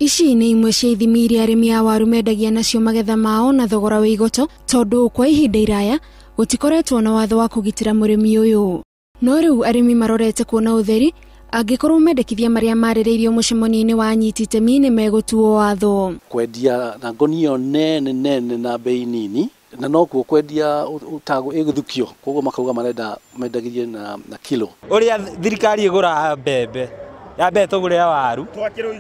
Ici nĩ imwe cia ithimi iria arĩmi a waru mendagia nacio magetha mao na thogora wĩ igoto, tondũ kwa ihinda iraya gũtikoretwo na watho wa kũgitĩra mũrĩmi ũyũ. No rĩu arĩmi marorete kuona ũtheri angĩkorwo mendekithia marĩa marĩrĩirio mũcemanio-inĩ wa anyiti itemi nĩ megũtuo watho. Kwendia na ngonio nene nene na bei nini, na nokuo kwendia ũtagũ ĩgũthukio, koguo makauga marenda mendagirie na kilo. Ũrĩa thirikari ĩgũraga mbembe ya mbere tũgũre waru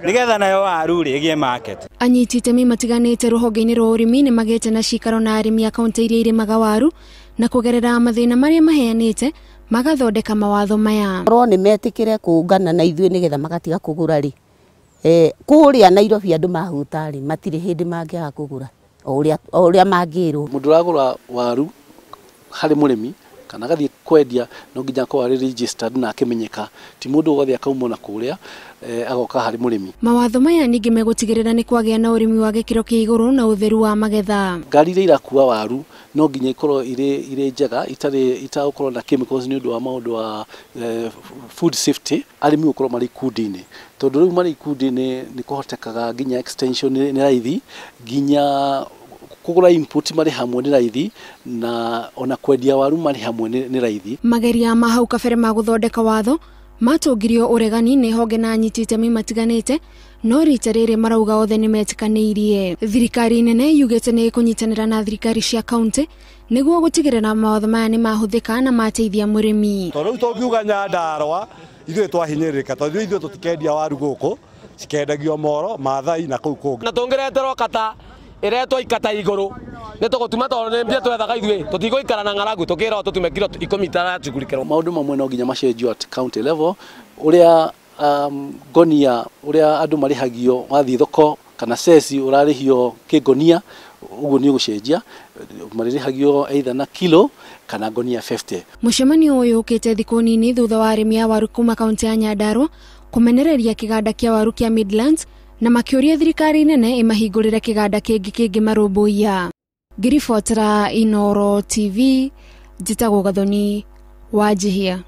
nĩgetha nayo waru rĩ ĩgĩe market. Anyiti itemi matiganĩte rũhonge-inĩ rwa ũrĩmi nĩ magĩte na cikaro na arĩmi a kaunti iria irĩmaga waru, na kũgerera mathĩna marĩa maheanĩte magathondeka mawatho maya. Korwo nĩ metĩkĩre kũngana na ithuĩ nĩgetha magatiga kũgũra rĩ, kũrĩa Nairobi andũ mahuta rĩ, matirĩ hĩndĩ mangĩaga kũgũra o ũrĩa mangĩrwo. Mũndũ ũragũra waru harĩ mũrĩmi kana agathiĩ kwendia no nginya akorwo arĩ registered na akĩmenyeka, ti mũndũ wothe akauma na kũrĩa agoka harĩ mũrĩmi. Mawatho maya ningĩ megũtigĩrĩra nĩ kwagĩa na ũrĩmi wa gĩkĩro kĩa igũrũ na ũtheru wa magetha. Ngari iria irakua waru no nginya ikorwo irĩ njega, itarĩ itagũkorwo na chemicals nĩ ũndũ wa maũndũ wa food safety. Arĩmi gũkorwo marĩ ikundi-inĩ, tondũ rĩu marĩ ikundi-inĩ nĩ kũhotekaga nginya extension nĩ raithi, nginya kũgũra input marĩ hamwe nĩ raithi, na ona kwendia waru marĩ hamwe nĩ raithi. Mageria ma hau kabere ma gũthondeka watho matũngirio ũregani nĩ honge na anyiti itemi matiganĩte, no rita rĩrĩ marauga othe nĩ metĩkanĩirie. Thirikari nene yugĩte nĩ ĩkũnyitanĩra na thirikari cia kaunti nĩguo gũtigĩrĩra mawatho maya nĩ mahũthĩka na mateithia mũrĩmi. Tondũ rĩu tũngiuga Nyandarũa ithuĩ twahinyĩrĩrĩka, tondũ ithuĩ tũtikendia waru gũkũ, cikendagio Moro, Maathai na kũu kũngĩ. Na tũngĩreterwo kata iretwo ikata igũrũ nĩ tũgũtuma, tondũ nĩ mbia twethaga ithuĩ, tũtigũikara na ng'aragu tũkĩrwo tũtume kiro 10 itaracugurikĩrwo. Maũndũ mamwe no nginya macenjio at county level, ũrĩa ngonia ũrĩa andũ marĩhagio wathiĩ thoko kana ceci ũrarĩhio kĩngonia, ũguo nĩ ũgũcenjia, marĩrĩhagio either na kilo kana ngonia 50. Mũcemanio ũyũ ũkĩte thikũ nini thutha wa arĩmi a waru kuma kaunti ya Nyandarũa kũmenereria kĩganda kĩa waru kĩa Midlands na makĩũria thirikari nene ĩmahingũrĩre kĩganda kĩngĩ kĩngĩmarũmbũiya. Ngĩribotera Inooro TV, njĩtagwo Gathoni Wanjihia.